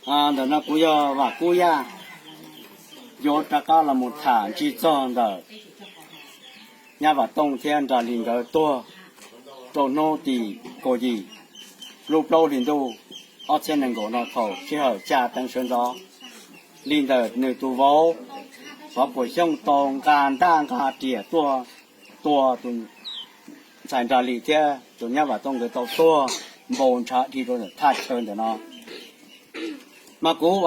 Ntawm no kuv yog Vam Kub Yaj, yuav rov qab los mus tham ntsig txog ntawm nyab Vam Tooj thiab Nra Lis nkawd tuag rau hnub tim kaum yim lub plaub hlis ntuj ob txhiab nees nkaum no thaum sij hawm xya teev sawv ntxov li ntawm nws tus vauv Pov Kuam Xyooj tau nqa ntaj nqa riam tuaj tua tus ntxhais Nra Lis thiab tus nyab Vam Tooj nkawd tau tuag npau ntshav dhia rau ntawm thaj chaw ntawm no. Mas kuv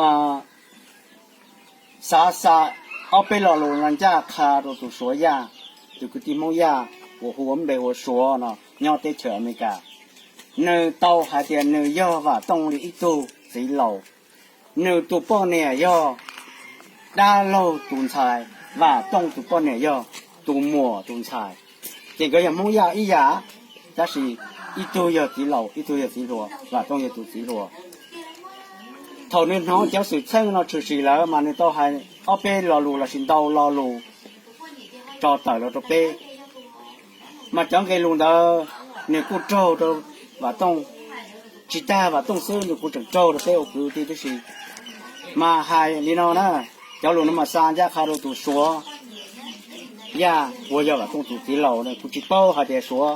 xav xa ob peb lo lus no ncaj qha rau tus Suav Yaj, tus kwv tij Hmoob Yaj uas hu ua npe hu ua Suav no nyob teb chaws Amelikas. Nws tau hais tias nws yog Vam Tooj li ib tug txiv laus, nws tus poj niam yog dab laug tus ntxhais, Vam Tooj tus poj niam yog tus muam tus ntxhais. Ces nkawd yog Hmoob Yaj ib yam, tab sis ib tug yog txiv laus ib tug yog txiv hluas, Vam Tooj yog tus txiv hluas. Thaum nws hnov cov xwm txheej no tshwm sim lawm mas nws tau hais ob peb lo lus lossis ntau lo lus tso tawm los rau peb. Mas cov nqe lus ntawd nws kuj raug rau Vam Tooj, tsis tag Vam Tooj xwb nws kuj tseem raug rau peb ua kwv tij tib si. Mas hais li no na, cov lus no mas xa ncaj qha rau tus Suav Yaj uas yog Vam Tooj tus txiv laus, kuv tsis paub hais tias Suav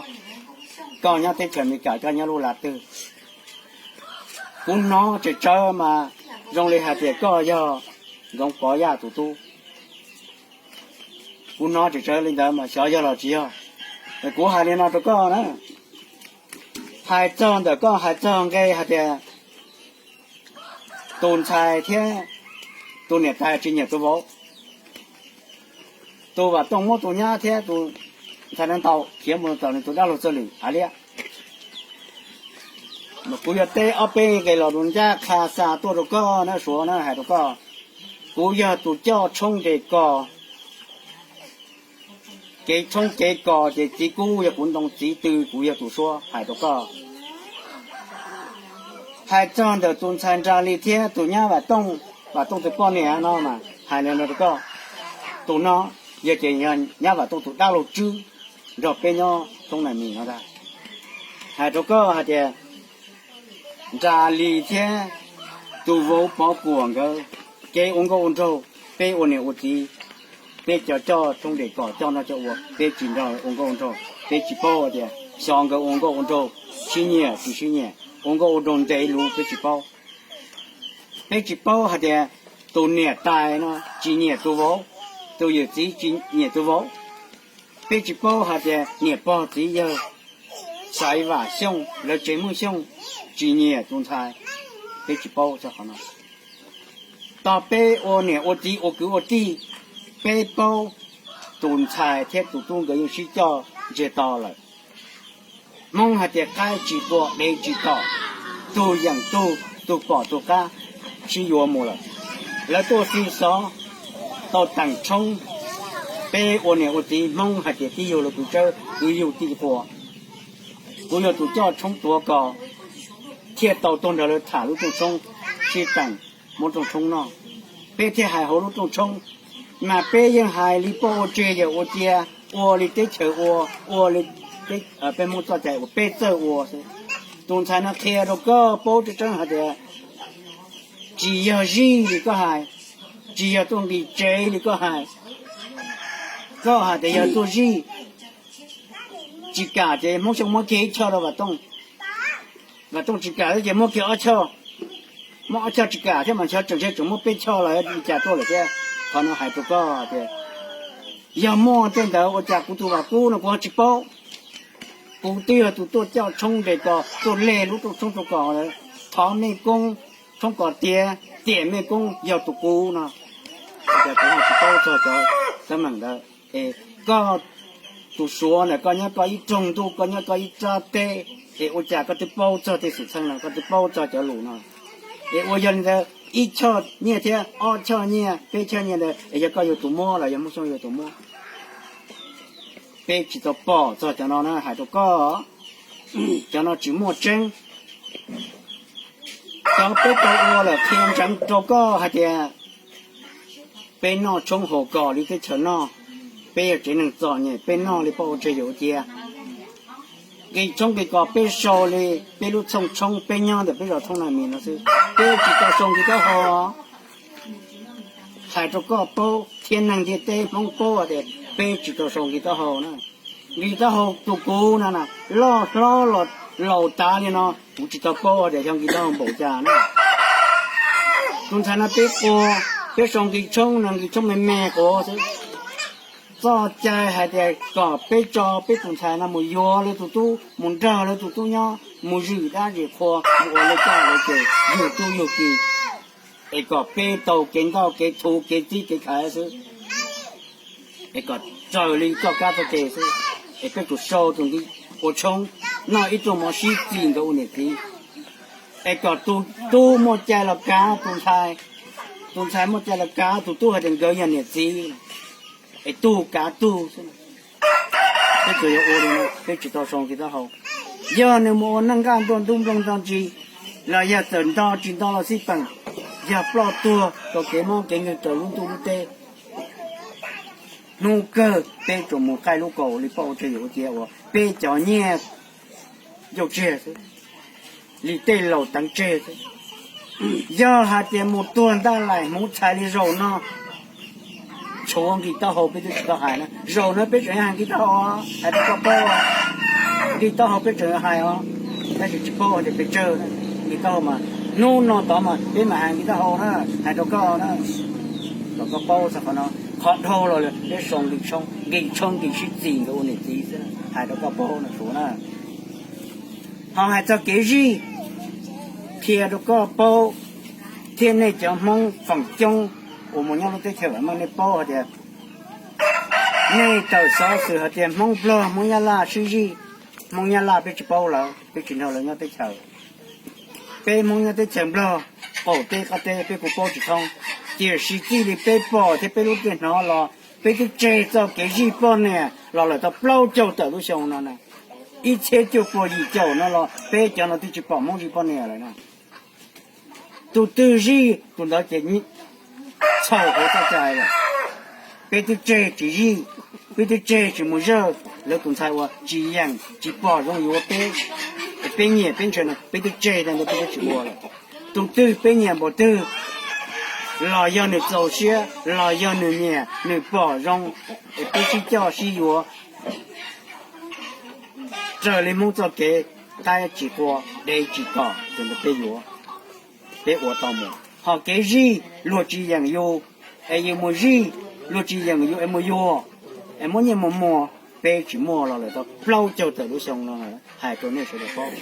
koj nyob teb chaws Amelikas koj nyob lub lav twg. Kuv hnov tsawm tsawv mas zoo li hais tias koj yog Ntxoov Pov Yaj tus tub. Kuv hnov tsawm tsawv li ntawd mas xyov yog los tsis yog. Kuv hais li no rau koj na, hais txog ntawm koj hais txog nqe hais tias tus ntxhais thiab tus niam tais tsis nyiam tus vauv, tus Vam Tooj muab tus nyab thiab tus ntxhais no ntaus khiav mus tom nws tus dab laug Txawj Lwm av liab. Kuv yuav teb ob peb nqe los lus ncaj qha xa tuaj rau koj na Suav na, hais rau koj, kuv yog tus coj tshoob nres kos, kev tshoob kev kos ces txiv kub yog kuv ntoo, txiv tw kuv yog tus suab, hais rau koj. Hais txog ntawm tus ntxhais Nra Lis thiab tus nyab Vam Tooj, Vam Tooj tus poj niam no mas hais li no rau koj, tus no yog ces yog nyab Vam Tooj tus dab laug Tswb nrog peb nyob thoob na mis no ntag. Hais rau koj hais tias Nra Lis thiab tus vauv Pov Kuam nkawd kev ua nkauj ua nraug, peb ua niam ua txiv, peb cov coj tshoob nres kos coj noj coj ua, peb tsis nrog ua nkauj ua nraug, peb tsis paub tias xyov nkawd ua nkauj ua nraug sib nyiam tsis sib nyiam, ua nkauj ua nraug ntev luv peb tsis paub. Peb tsis paub hais tias tus niam tais no tsis nyiam tus vauv, tus yawm txiv tsis nyiam tus vauv. Peb tsis paub hais tias niam pog txiv yawg Xaiv Vam Xyooj lawv tsev Hmoob Xyooj tsis nyiam tus ntxhais. Peb tsis paub txog qhov no. Tog peb ua niam ua txiv ua kwv ua tij, peb paub tus ntxhais thiab tus tub nkawd yeej sib coj ntsiag to lawm. Hmoob hais tias qaib tsis tua dev tsis tom, tug yeem tug, tug pom tug qab sib yuav mus lawm. Lawv tuaj xi xov tau teem tshoob, peb ua niam ua txiv Hmoob hais tias tib yug los kwv tsawb kwv yug tij quas. Kuv yog tus coj tshoob tuav kos thiaj tau tuaj nrog lawv tham lub rooj tshoob, sib teem muab rooj tshoob noj. Peb thiaj hais hauv lub rooj tshoob, mas peb yeej hais li poj ua tseg yawm ua cia, ua li teb chaws ua, ua li peb Hmoob txoj cai uas peb txawj ua xwb. Tus ntxhais no qhia rau koj paub tseeb tseeb hais tias tsis yog zij li koj hais, tsis yog tuaj nqis tsev li koj hais. Koj hais tias yog tuaj zij, tsis kam ces Hmoob Xyooj muab kiag ib choj rau Vam Tooj. Vam Tooj tsis kam ces muab kiag ob choj, muab ob choj tsis kam thiab mas ntshe tseem ntshe tseem muab peb choj los li cas tuaj lawm thiab. Qhov no hais rau koj tias yog muaj tej ntawd ua cas kuv tus Vam Kub no kuv ho tsis paub. Kuv twb yog tus tuaj coj tshoob nres kos tuaj leg lub rooj tshoob rau kos, thov mej koob tshoob kos tiav, tiam mej koob yog tus kuv no. Kuv ho tsis paub txog cov teeb meem ntawd es koj tus Suav ntawm koj nyob koj ib rooj ntuj, koj nyob koj ib rab teb, es ua cas koj twb paub txog tej xwm txheej no, koj twb paub txog cov lus no? Es ua yog li ntawd ib choj nyiaj thiab ob choj nyiaj peb choj nyiaj ntawd es yog koj yuav tus muab los yog Hmoob Xyooj yuav tus muab? Peb tsis tau pom txog cov no na, hais rau koj, cov no tsis muaj tseeb. Cov peb tau ua lawm qhia ntseev rau koj hais tias peb noj tshoob haus kos li teb chaws noj, peb yog tsev neeg txom nyem peb noj li poj ua tseg yawm ua cia. Nqi tshoob nqi kos peb sau li peb lub txhooj tshoob peb nyob ntawm peb zos Thoob Nag Mis no xwb, peb tsis tau sau nqi taub hau. Hais rau koj paub thiab neeg ntiaj teb Hmoob paub tias peb tsis tau sau nqi taub hau na. Nqi taub hau tus kuv no na, loj hlob los laus tav li no kuv tsis tau paub tias yog nqi taub hau npaum cas na. Tus ntxhais no peb qua, peb sau nqi tshoob no nqi tshoob me me quav xwb. Txoj cai hais tias kom peb tso peb tus ntxhais no mus yuav lawv tus tub, mus nrog lawv tus tub nyob, mus zwm dab zwm qhua, mus ua lawv caj lawv ces yug tub yug ki, es kom peb tau kev nkauj kev thuv kev txib kev khaiv xwb, es kom raws li txoj kab txoj ke xwb, es peb tsuas sau tus nqi ua tshoob, noj ib tug mov sib txis nkawd ua niam txiv, es kom tus tub muaj cai los kav tus ntxhais, tus ntxhais muaj cai los kav tus tub hais tias nkawd yog niam txiv, es tug kav tug xwb. Peb tsuas yog ua li no, peb tsis tau sau nqi taub hau. Yog nws mus ua neej nqaj ntuag ntub nplooj nto ntsis, los yog txawm nto tsis nto los xij peem, yog ploj tuag rau kev mob kev nkeeg raws lub ntuj lub teb, hnub kawg peb tsuas mus qaij lub kaus li poj ua tseg yawm ua ciav uas peb cov nyiaj ncauj tseg xwb, li tej laus teev tseg xwb. Yog hais tias mus tuag ntaj laim hmuv txhais li zaum no, tshuav nqi taub hau peb twb tsis tau hais na. Zaum no peb tseem hais nqi taub hau, hais rau koj paub, nqi taub hau peb tseem hais os, tab sis tsis paub hais tias pes tsawg. Nqi taub hau mas hnub no tod mas peb mam hais nqi taub hau na, hais rau koj na, kom koj paub txog qhov no. Qhov dhau los peb sau nqi tshoob nqi sib txis nkawd ua niam txiv xwb, hais rau koj paub no Suav na. Ho hais txog kev zij, qhia rau koj paub, thiab nej cov Hmoob feem coob uas mus nyob lub teb chaws vam meej nej paub hais tias, nej tawm xov xwm hais tias Hmoob Nplog Hmoob Nyab Laj sib zij, Hmoob Nyab Laj peb tsis paub lawv, peb tsis nrog lawv nyob teb chaws. Peb Hmoob nyob teb chaws Nplog, qaum teb qab teb peb kuj paub tsis thoob, tiam sis txij li peb pom thiab peb lub tiaj hnov los peb twb tseg txoj kev zij poj niam los lawm tau plaub caug tawm lub xyoo no na. Ib txhiab cuaj pua yim caum no los peb cov no twb tsis pom Hmoob zij poj niam lawm na. Tus twg zij tus ntawd ces txhaum hauv txoj cai lawm. Peb twb tseg tsis zij, peb twb tseg tsis mus zawj lawv tus ntxhais uas tsis yeem tsis pom zoo yuav peb, es peb nyiam peb ntshaw no peb twb tseg tag ntawd peb twb tsis ua lawm. Tus twg peb nyiam npaum twg, los yog nws txaus siab los yog nws nyiam nws pom zoo, es peb sib coj sib yuav raws li Hmoob txoj kev, qaib tsis qua dev tsis tom, tus ntawd peb yuav, peb ua tau mus. Ho kev zij luag tsis yeem yus es yus mus zij, luag tsis yeem yus es mus yuag, es muab nyiaj mus muag, peb tsis muaj los lawm tau plaub caug tawm lub xyoo no, hais rau nej sawv daws paub.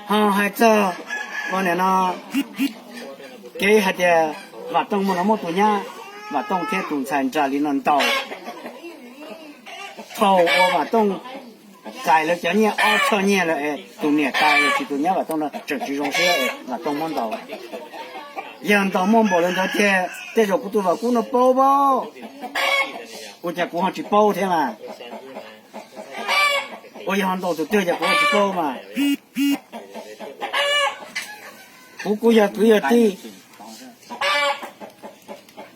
Ho hais txog ua nim no kev hais tias Vam Tooj muaj no muab tus nyab, Vam Tooj thiab tus ntxhais nram li no ntaus. Thaum uas Vam Tooj txais lawv cov nyiaj ob choj nyiaj lawm es tus niam tais los sis tus nyab Vam Tooj no tseem tsis zoo siab es Vam Tooj muab ntaus. Yog ntaus muaj npaum li ntawd tiag, tej zaum kuv tus Vam Kub no paub paub, ua cas kuv ho tsis paub thiab mas? Ua yog ho ntaus tus twg cas kuv ho tsis paub mas? Kuv kuj yog kwv yog tij,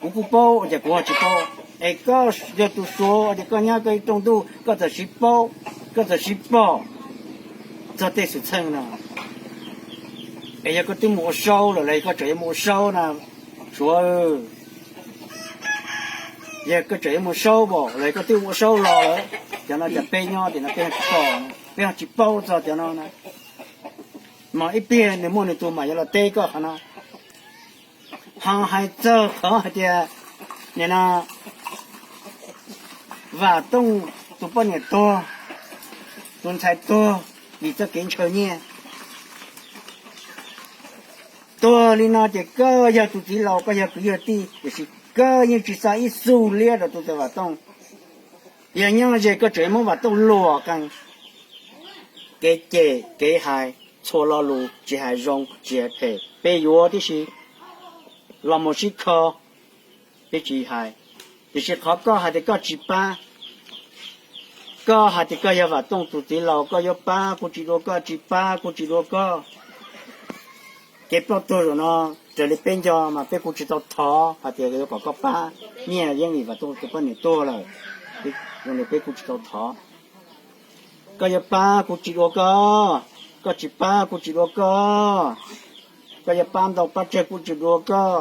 kuv kuj paub, ua cas kuv ho tsis paub? Es koj yog tus Suav ces koj nyob koj ib rooj ntuj koj txawm siv paub, koj txawm siv pom txog tej xwm txheej no. Es yog koj twb mus ua saub lawm los koj tseem yuav mus ua saub na Suav? Yog koj tseem yuav mus saub npaum los koj twb mus ua saub los lawm, cov no cas peb nyob tim no peb ho tsis pom, peb ho tsis paub txog cov no na. Mas ib pliag nws muaj nws tus mam yuav los teb koj qhov no. Ho hais txog qhov hais tias nim no Vam Tooj tus poj niam tuag, tus ntxhais tuag vim txoj kev ntshaw nyiaj tuag li no ces koj yog tus txiv laus, koj yog kwv yog tij, tiam sis koj yeej tsis xa ib xu liab rau tus ntxhais Vam Tooj. Yog nyob ze koj tseem muab Vam Tooj luam qees, kev cem kev hais, txhua lo lus tsis hais zoo tsis hais phem peb yuav tib si los mus sib kho, peb tsis hais. Tiam sis qhov koj hais tias koj tsis pab, koj hais tias koj yog Vam Tooj tus txiv laus, koj yuav pab kuj tsis dua koj, tsis pab kuj tsis dua koj. Kev ploj tuag zaum no raws li peb nco mas peb kuj tsis tau thov hais tias yuav kom koj pab nyiaj yeeb vim Vam Tooj tus poj niam tuag lawm, zoo li peb kuj tsis tau thov. Koj yuav pab kuv tsis dua koj, koj tsis pab kuv tsis dua koj, koj yuav pab ntau pab tsawg kuv tsis dua koj.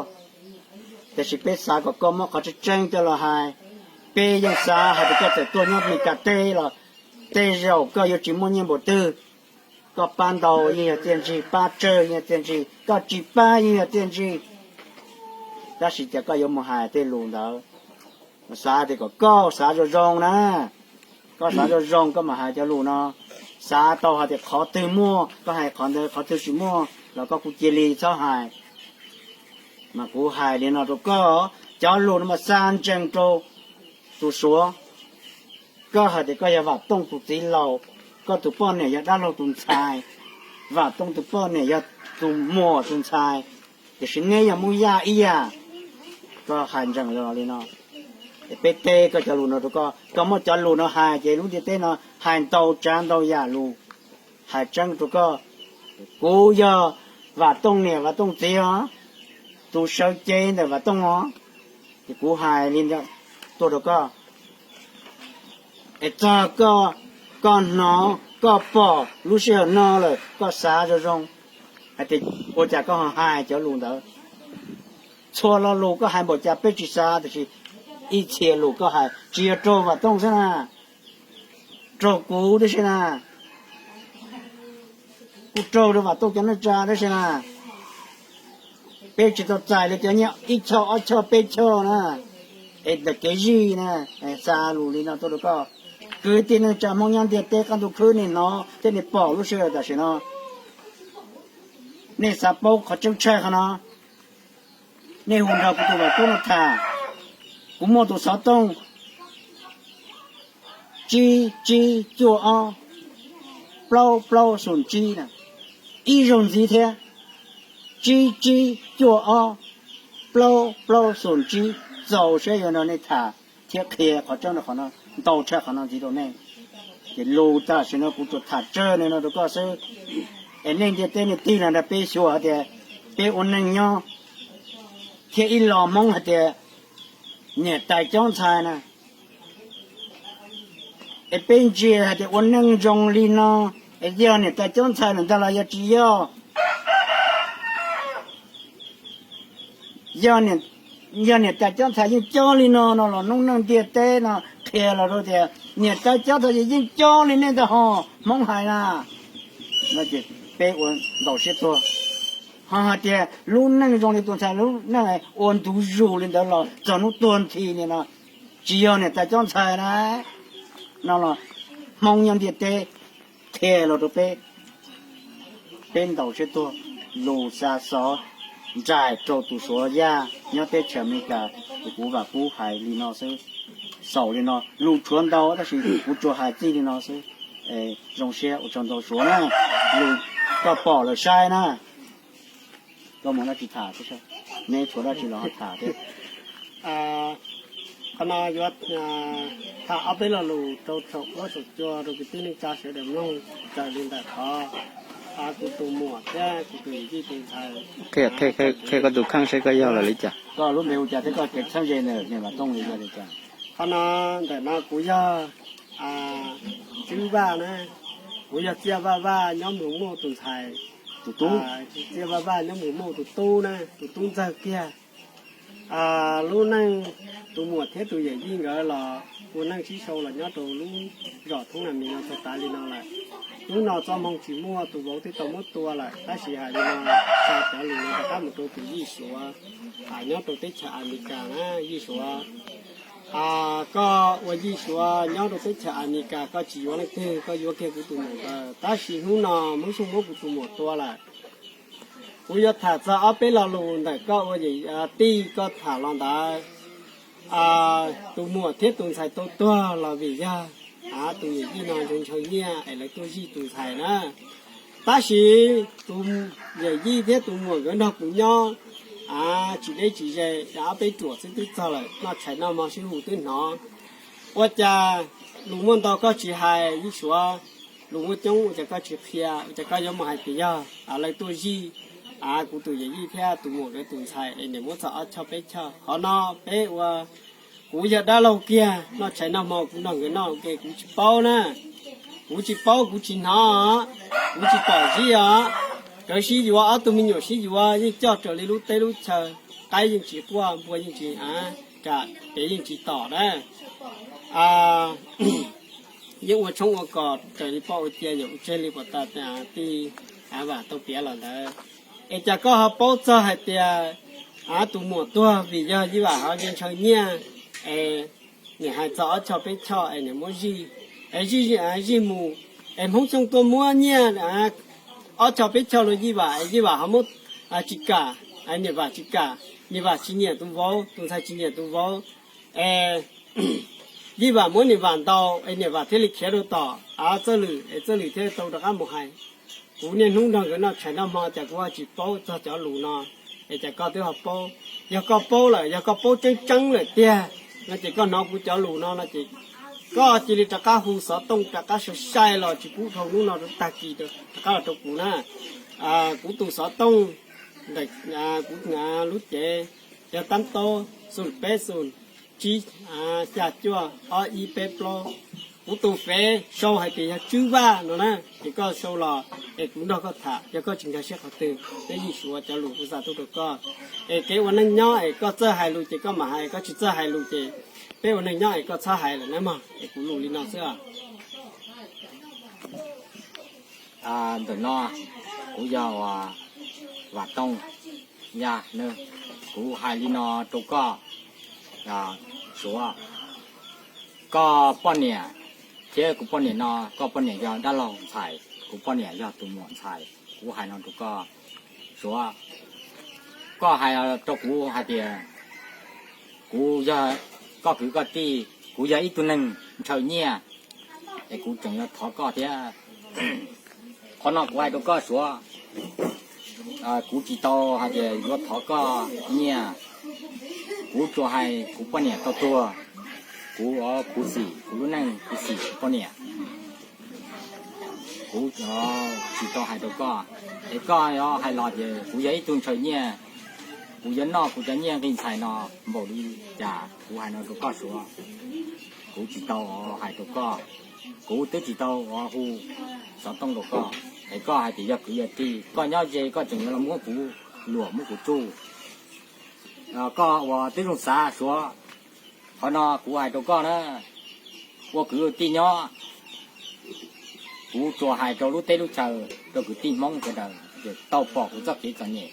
Tiam sis peb xav kom koj muab qhov tseeb tseeb coj los hais. Peb yeej xav hais tias koj txawm tuaj nyob Meskas teb los tej zaum koj yuav tsis muaj nyiaj npaum twg. Koj pab ntau yeej yog txiaj ntsig, pab tsawg yeej yog txiaj ntsig, koj tsis pab yeej yog txiaj ntsig. Tab sis cas koj yuav mus hais tej lus ntawd? Xav tias kom koj xav zoo zoo na, koj xav zoo zoo koj mam hais cov lus no. Xav tau hais tias qhov twg muaj koj hais qhov ntawd, qhov twg tsis muaj los koj kuj cia li txhob hais. Mas kuv hais li no rau koj, cov lus no mas xa ntsees rau tus Suav. Koj hais tias koj yog Vam Tooj tus txiv laus, koj tus poj niam yog dab laug tus ntxhais, Vam Tooj tus poj niam yog tus muam tus ntxhais, tiam sis neb yog Hmoob Yaj ib yam. Koj hais ntsees li no, es peb teb koj cov lus no rau koj, koj muab cov lus no hais ces lub ntiaj teb no hais ntau tsav ntau yam lus. Hais tseeb rau koj, kuv yog Vam Tooj niam Vam Tooj txiv os, tus sawv cev ntawm Vam Tooj os. Ces kuv hais li tuaj rau koj, es txog koj, koj hnov koj pom lub sij hawm no lawm koj xav zoo zoo hais tias ua cas koj ho hais cov lus ntawd. Txhua lo lus koj hais npaum cas peb tsis xav, tiam sis ib txhia lus koj hais tsis yog raug Vam Tooj xwb na, raug kuv tib si na, kuj raug rau Vam Tooj cov neej tsa tib si na. Peb tsis tau txais li cov nyiaj ib choj ob choj peb choj na, es ntawm kev zij na. Xa lus li no tuaj rau koj, kwv tij neej tsa Hmoob nyob ntiaj teb qab ntuj khwb nej hnov thiab nej pom lub sij hawm tam sim no, nej xav paub qhov tseeb tshaj qhov no, nej hu nrog kuv tus Vam Kub no tham. Kuv muaj tus xov tooj tsib tsib cuaj ob plaub plaub xoom tsib na, ib zaug ntxiv thiab, tsib tsib cuaj ob plaub plaub xoom tsib. Txaus siab yuav nrog nej tham thiab qhia qhov tseeb rau qhov no, ntau tshaj qhov no ntxiv rau nej. Ces lus tam sim no kuv tsuas tham tsawg no rau koj xwb, es nej ntiaj teb nej tig los nrog peb xyuas hais tias peb ua neej nyob thiab ib lo Hmoob hais tias niam tais cob ntxhais na. Es peb ntsia hais tias ua neej zoo li no, es yog niam tais cob ntxhais lawm ntag los yog tsis yog? Yog niam tais cob ntxhais yeej cob li no no los noob neej ntiaj teb no qhia los rau tias niam tais cob ntxhais yeej cob li nej ntag ho, Hmoob hais na. No ces peb ua ntaus siab tuag. Ho hais tias lub neej zoo li tus ntxhais lub neej ua ntu zus li ntawd los txog hnub tuag nthi li no, tsis yog niam tais cob ntxhais na. No los Hmoob nyob ntiaj teb qhia los rau peb, peb ntaus siab tuag. Lus xa xov nraim rau tus Suav Yaj nyob teb chaws Amelikas, tus kuv Vam Kub hais li no xwb. Xaus li no, lus tshuav ntau tab sis kuv tsuas hais txij li no xwb. Zoo siab ua tsaug ntau Suav na, lus koj pom lawm saib na. Koj mus dab tsi tham thiab, neb tshuav dab tsi los ho tham thiab. Qhov no yuav tham ob peb lo lus rau saum huab saum cua rau kwv tij neej tsa sawv daws mloog, raws li ntawm qhov kuv tus muam thiab kuv tus yij tus ntxhais qhia koj tus kheej seb koj yog lawm li cas, koj lub npe hu cas thiab koj kev txheeb ze ntawm niam Vam Tooj li yog li cas. Qhov no, ntawm no kuv yog Tswb Vaj na, kuv yog Txiaj Vaj Vaj nyob Mloog Muaj tus ntxhais, tus tub, Txiaj Vaj Vaj nyob Mloog Muaj tus tub na, tus tub ntxawg kiag. Lub neej, tus muam thiab tus yawm yij nkawd los ua neej sib sau los nyob rau lub zos Thoob Nas Mis no tau tas li no lawm. Hnub no txoj hmoo tsis muaj, tus vauv twb tau muab tua lawm, tab sis hais li no, xa cov lus no rov qab mus rau tus yij Suav nyob rau teb chaws Amelikas na, yij Suav. Koj ua yij Suav nyob rau teb chaws Amelikas koj tsis yuav leej twg, koj yuav kiag kuv tus muam ntawd, tab sis hnub no Hmoob Xyooj muab kuv tus muam tua lawm. Kuv yuav tham txog ob peb lo lus ntawm koj ua tij koj tham los ntawd. Tus muam thiab tus ntxhais tau tuag los vim yog tus yawm yij no ntshaw ntshaw nyiaj es lawv tuaj zij tus ntxhais na. Tab sis tus yawm yij thiab tus muam nkawd nrog kuv nyob tsis deb tsis ze, ob peb ruam xwb twb txog lawm, noj tshais noj hmo sib hu twb hnov. Ua cas lus muaj ntau koj tsis hais, yij Suav, lus muaj coob ua cas koj tsis qhia, ua cas koj yuav mus hais tias yog lawv tuaj zij kuv tus yawm yij thiab tus muam nkawd tus ntxhais es niam muab txog ob choj peb choj. Qhov no peb ua, kuv yog dab laug kiag, noj tshais noj hmo kuv nrog nkawd noj ua ke kuv tsis paub na. Kuv tsis paub, kuv tsis hnov, kuv tsis pom zib os. Nkawd sib yuav, ob tug me nyuam sib yuav yeej coj raws li lub teb lub chaw, qaib yeej tsis quaj, npua yeej tsis kam, kev yeej tsis tom na. Yeej ua tshoob ua kos raws li poj ua cia, yuav ua tseg li puas tas tij Vam tau piav los ntawd. Es cas koj ho paub txog hais tias tus muam tuag vim yog Yij Vam ho ntshaw nyiaj, es niam hais txog ob choj peb choj es niam muab zij, es zij, zij mus, es Hmoob Xyooj tuaj muab nyiaj ob choj peb choj rau Yij Vam, es Yij Vam ho muab tsis kam, niam Vam tsis kam, niam Vam tsis nyiam tus vauv, tus ntxhais tsis nyiam tus vauv, es Yij Vam muab niam Vam ntaus, es niam Vam thiaj li khiav rau tom Txawj Lwm, es Txawj Lwm thiaj tau rov qab mus hais. Kuv niaj hnub nrog nkawd noj tshais noj hmo, cas kuv ho tsis paub txog cov lus no, es cas koj twb ho paub. Yog koj paub lawm, yog koj paub tseeb tseeb lawm tiag no ces koj hnov kuv cov lus no no ces koj cia li rov qab hu xov tooj rov qab sai sai los tsis pub dhau hnub no rau tag kis rov qab los rau kuv na. Kuv tus xov tooj ntawm kuv lub cev yog tab taub xoom peb xoom tsib xya cuaj ob ib peb plaub. Kuv tus fev sau hais tias yog Tswb Vaj no na, ces koj sau los es kuv nrog koj tham, yog koj tsis nkag siab qhov twg peb yeej suav cov lus kuv xa tuaj rau koj. Es kev ua neej nyob es koj txawj hais lus ces koj mam hais, koj tsis txawj hais lus ces peb ua neej nyob es koj txhob hais lawm na mog. Es kuv lus li no xwb. Ntawm no kuv yog Vam Tooj Yaj, kuv hais li no rau koj, Suav, koj poj niam thiab kuv poj niam no, koj poj niam yog dab laug ntxhais, kuv poj niam yog tus muam ntxhais. Kuv hais no rau koj, Suav, koj hais rau kuv hais tias kuv yog koj kwv koj tij, kuv yog ib tug neeg ntshaw nyiaj, es kuv tseem yuav thov koj thiab. Qhov no kuv hais rau koj Suav, kuv tsis tau hais tias yuav thov koj nyiaj. Kuv tsuas hais kuv poj niam tau tuag, kuv, kuv xim kuv lub neej, kuv xim kuv poj niam. Kuv tsis tau hais rau koj, es koj yuav hais los tias kuv yog ib tug ntshaw nyiaj, kuv yuav noj kuv cov nyiaj nqi ntxhais no npaum li cas. Kuv hais no rau koj Suav, kuv tsis tau hais rau koj, kuv twb tsis tau hu xov tooj rau koj, es koj hais tias yog kwv yog tij, koj nyob ze koj tseem yuav los muab kuv luam muab kuv tsuj. Koj ua tib zoo xav Suav, qhov no kuv hais rau koj na, ua kwv ua tij nyob, kuv tsuas hais rau lub teb lub chaw, rau kwv tij Hmoob sawv daws ces tau pom kuv txoj kev txom nyem,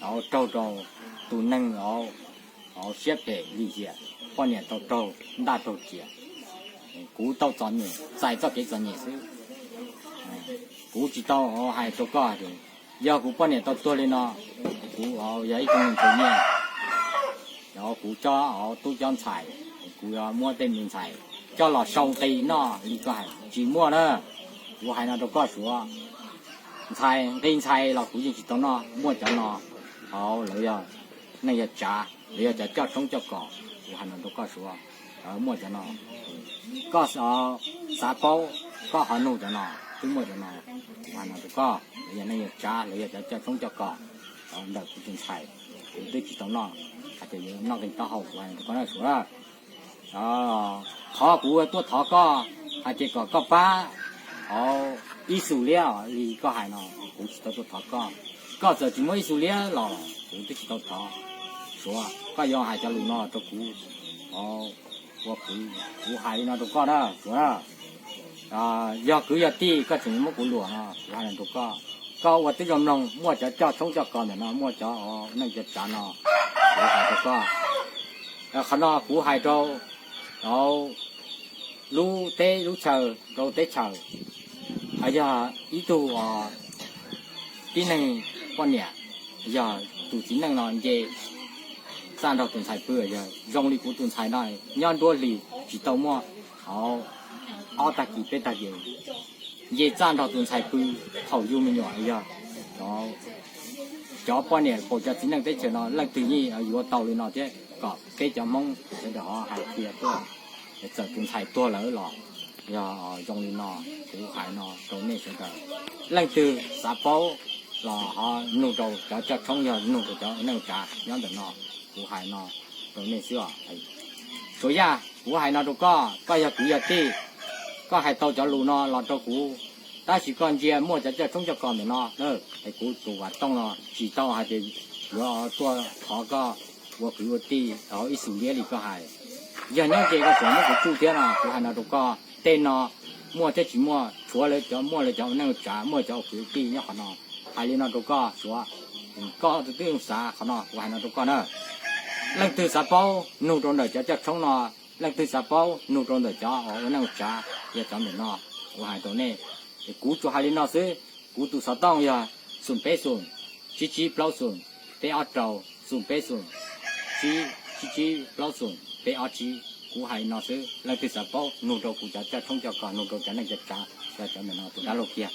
raug rau tus neeg siab phem lim hiam, poj niam tau raug ntaj raug riam, kuv tau txom nyem txais txoj kev txom nyem xwb. Kuv tsis tau hais rau koj tias yog kuv poj niam tau tuag li no, kuv yog ib tug neeg ntshaw nyiaj, kuv coj tub coj ntxhais, kuv yuav muab tej me ntxhais coj los sau nqi noj li koj hais, tsis muaj na. Kuv hais no rau koj Suav, ntxhais nqi ntxhais los kuv yeej tsis tau noj, muaj cov no, lawv yog neeg yog tsav, lawv yog cov coj tshoob coj kos. Kuv hais no rau koj Suav, muaj cov no, koj xav paub, koj ho nug cov no, twb muaj cov no. Kuv hais no rau koj, lawv yog neeg yog tsav, lawv yog cov coj tshoob coj kos ntawm kuv tus ntxhais, kuv twb tsis tau noj, hais tias yuav noj nqi taub hau. Kuv hais no rau koj na Suav, qhov kuv tuaj thov koj hais tias kom koj pab ib xus liab li koj hais no, kuv tsis tau tuaj thov koj. Koj txawm tsis muaj ib xus liab los kuv twb tsis tau thov. Suav, koj yuav hais cov lus no rau kuv, ua kuv, kuv hais li no rau koj na Suav, yog kwv yog tij koj tseem muab kuv luam no, kuv hais no rau koj. Koj ua tib zoo mloog, muaj cov coj tshoob coj kos ntawm no, muaj cov neej cov tsav no, kuv hais rau koj. Qhov no kuv hais rau lub teb lub chaw, rau teb chaws, yog ib tug tib neeg poj niam, yog tus txiv neej no nce txaj nrog tus ntxhais pw, yog zoo li kuv tus ntxhais no nyob nruab hlis tsis tau muaj ob tag kis peb tag kis, nce txaj nrog tus ntxhais pw thaum yug me nyuam, yog cov poj niam pom cov txiv neej teb chaws no leej twg yeej yuav tau li no thiab, kom peb cov Hmoob sawv daws ho hais qhia tuaj. Txawm tus ntxhais tuag lawm los yog zoo li no, kuv hais no rau nej sawv daws, leej twg xav paub los ho nug rau cov coj tshoob, yog nug rau cov neej tsav nyob ntawm no. Kuv hais no rau nej xwb os. Suav Yaj, kuv hais no rau koj, koj yog kwv yog tij, Koj hais tau cov lus no los rau kuv, tab sis koj ntsia muaj cov caj tshoob coj koj ntawm no, es kuv tus Vam Tooj no tsis tau hais tias yuav tuaj thov koj ua kwv ua tij ib xus liab li koj hais. Yog nyob ces koj tseem muab kuv tsuj thiab no, kuv hais no rau koj, tej no muaj thiab tsis muaj, tshuav lawv cov muaj lawv cov ua neej ua tsav, muaj cov ua kwv ua tij nyob qhov no. Hais li no rau koj Suav, koj twb xav qhov no, kuv hais no rau koj na. Leej twg xav paub nug rau ntawm cov caj tshoob no, leej twg xav paub nug rau ntawm cov ua neej ua tsav, yog cov ntawm no, kuv hais rau nej. Kuv tsuas hais li no xwb, kuv tus xov tooj yog xoom peb xoom, tsib tsib plaub xoom, peb ob rau, xoom peb xoom, tsib tsib plaub xoom, peb ob tsib. Kuv hais li no xwb, leej twg xav paub nug rau kuv cov caj tshoob coj koj, nug rau cov neej cov tsav, cov ntawm no tus dab laug kiag.